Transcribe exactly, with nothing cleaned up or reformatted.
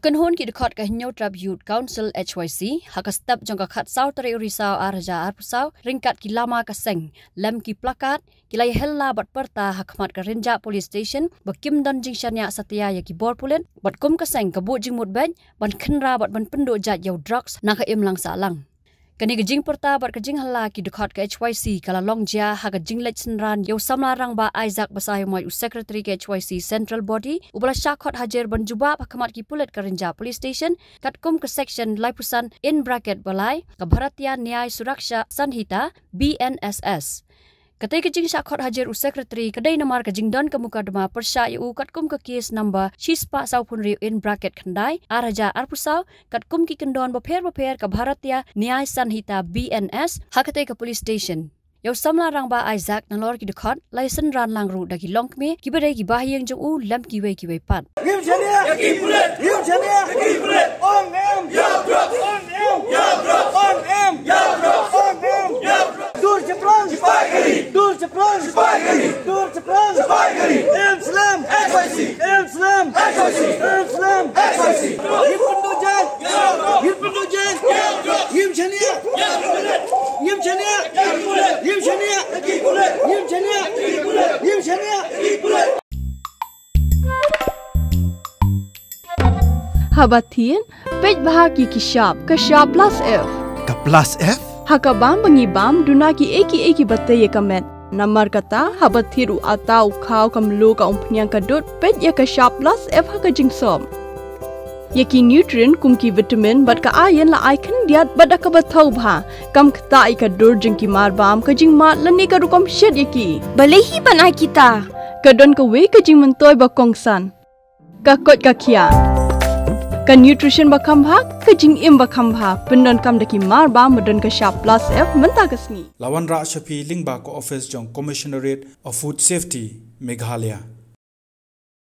Kynhun ki dkhot ka Hynñiewtrep Youth Council, H Y C, ha ka step jong ka khatsaw tarik u Risaw ar hajar arphew saw, ryngkat ki lama ka seng, lem ki plakat, ki la ïa hylla bad pyrta ha khmat ka Rynjah Police Station ba kim don jingshaniah satia ïa ki bor pulit, bad kum ka seng ka buh jingmut beit ban khynra bad ban pynduh jait ïa u drugs na ka imlang sahlang. Kane ka jingpyrta bad ka jinghylla ki dkhot ka H Y C ka la long jia ha ka jingleit synran ïa u samla rangbah Isaac Basaiawmoit, u Secretary ka H Y C Central Body, uba la shah khot hajir ban jubab ha khmat ki pulit ka Rynjah Police Station, katkum ka Section laiphew san in bracket ba lai ka Bharatiya Nyay Suraksha Sanhita, B N S S. Katei ka jingshah khot hajir u Secretary ka dei namar ka jingdon ka mukadma pyrshah ïa u katkum ka case number shispah sawphew hynriew in bracket khyndai, ar hajar arphew saw, katkum ki kyndon bapher bapher ka Bharatiya Nyay Sanhita, B N S, ha katei ka police station. Ïa u samla rangbah Isaac nalor ki dkhot la ïa synran lang ruh da ki longkmie kiba dei ki bahaïing jong u lem kiwei kiwei pat. Ngim shaniah! Ngim shaniah! Ong em! Ong em! Ong em! Dur chaphrang! Dur chaphrang! Dur chaphrang! Em slem! Em slem! Em slem! Em slem! Ngim pynduh jait! Ngim pynduh jait! Ngim shaniah! Ngim shaniah! Ngim shaniah! Ngim shaniah! Ngim shaniah! Haba thied, peit bha ki ki shap, ka shap plus F. Ka plus F? Ha ka bam ba ngi bam, duna kiei kiei kiba tei ïa ka met. Namar kata, haba thied u atta, u khaw, ka mluh, ka umphniang, ka dud, peit ïa ka shap plus F ha ka jingsop. Ïa ki nutrient kum ki vitamin bad ka iron la ai khyndiat bad da kaba thaw bha. Kam ktah ïa ka dur jong ki mar bam, ka jingmad lane ka rukom shet ïa ki. Balei hi ban ai kita? Ka don kawei ka jingmyntoi ba kongsan. Ka koit ka khiah. Ka nutrition ba kham bha, ka jingim ba kham bha. Pyndonkam da ki mar bam ba don ka shap plus F mynta ka sngi. La wanrah sha phi lyngba ka office jong Commissionerate of Food Safety, Meghalaya.